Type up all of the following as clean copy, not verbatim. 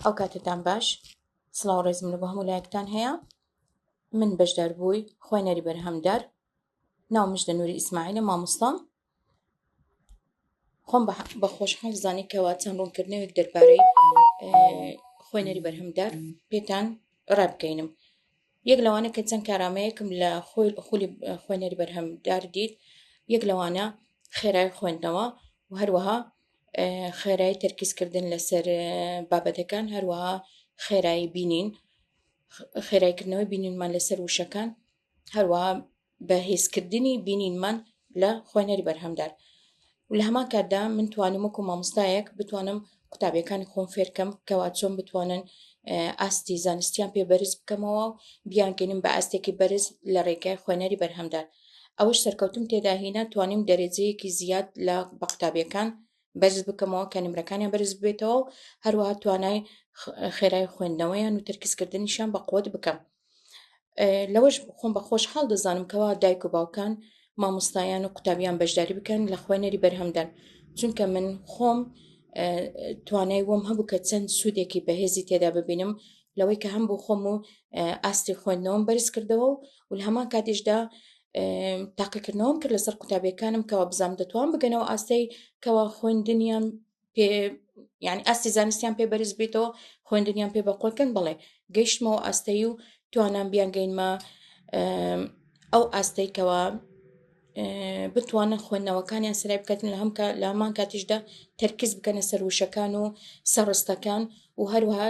ئەو کاتەتان باش سڵاو ڕێزم لە بۆ هەموو لایەکتان هەیە من بەشداربووی خوێنەری بەرهەمدار ناو مژدە نوری ئیسماعیلە مامۆستام خۆم بە خۆشحاڵ زانی کەوا چەند ڕوونکردنەوەیەک دەربارەی خوێنەری بەرهەمدار پێتان ڕابگەینم یەک لەوانە کە چەند کارامەیەکم لە خولی خوێنەری بەرهەمدار دیت یەک لەوانە خێرای خوێندنەوە و هەروەها خێرای تەرکیزکردن لەسەر بابەتەکان هەروەها خێرایی بینین خێرایکردنەوەی بینینمان لەسەر وشەکان هەروەها بەهێزکردنی بینینمان لە خوێنەری بەرهەمدار و لە هەمان کاتدا من توانیم وەکو مامۆستایەک بتوانم قوتابیەکانی خۆم فێرکەم کەوا چۆن بتوانن ئاستی زانستیان پێ بەرز بکەمەوە و بیانگەینم بە ئاستێکی بەرز لە ڕێگای خوێنەری بەرهەمدار ئەوەش سەرکەوتم تێدا هینا توانیم دەرەجەیەکی زیاد لە بە قوتابیەکان بەرز بکەمەوە کە نمرەکانیان بەرز ببێتەوە و هەروەها توانای خێرای خوێندنەوەیان و تەرکیزکردنیشیان بە قوت بکەم لەوەش خۆم بە خۆشحاڵ دەزانم کەوا دایک و باوکان مامۆستایان و قوتابیان بەشداری بکەن لە خوێنەری بەرهەمدان چونکە من خۆم توانای وەم هەبوو کە چەند سوودێکی بەهێزی تێدا ببینم لەوەی کە هەم بۆ خۆم و ئاستی خوێندنەوەم بەرز کردەوە و لە هەمان کاتیشدا تاقیکردنەوەم کرد لەسەر قوتابیەکانم کەوا بزانم دەتوان بگەنەوە ئاستەی کەوا خوێندنیان پێ یعنی ئاستی زانستیان پێ بەرز بێتەوە خوێندنیان پێ بەقۆکەن بڵێ گەیشتمەوە ئاستەی و توانام بیانگەینمە ئەو ئاستەی کەوا بتوانن خوێندنەوەکانیان سرای بکەن لە هەمکە لە هەمان کاتیشدا تەرکیز بکەنە سەر وشەکان و سەرڕستەکان و هەروەها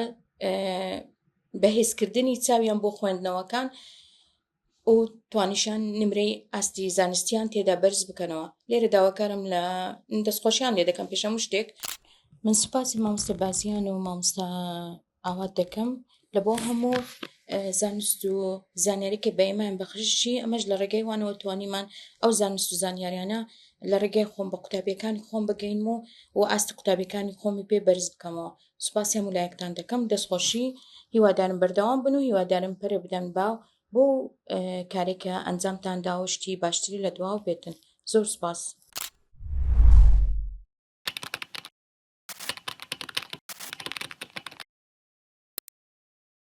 بەهێزکردنی چاویان بۆ خوێندنەوەکان و توانیشیان نمرەی ئاستی زانستیان تێدا بەرز بکەنەوە لێرە داواکارم لە دەستخۆشیان لێ دەکەم پێش هەموو شتێک من سوپاسی مامۆستا بازیان و مامۆستا ئاوات دەکەم لە بۆ هەموو زانست و زانیاری کە بە ئێمەیان بەخشی ئەمەش لە ڕێگەی وانەوە توانیمان ئەو زانست و زانیاریانە لە ڕێگەی خۆم بە قوتابیەکانی خۆم بگەینم و و ئاستی قوتابیەکانی خۆمی پێ بەرز بکەمەوە سوپاسی هەموو لایەکتان دەکەم دەستخۆشی هیوادارم بەردەوام بن و هیوادارم پەرە بدەن با بۆ کارێک کە ئەنجامتان داوە شتی باشتری لە دواوە بێتن زۆر سوپاس.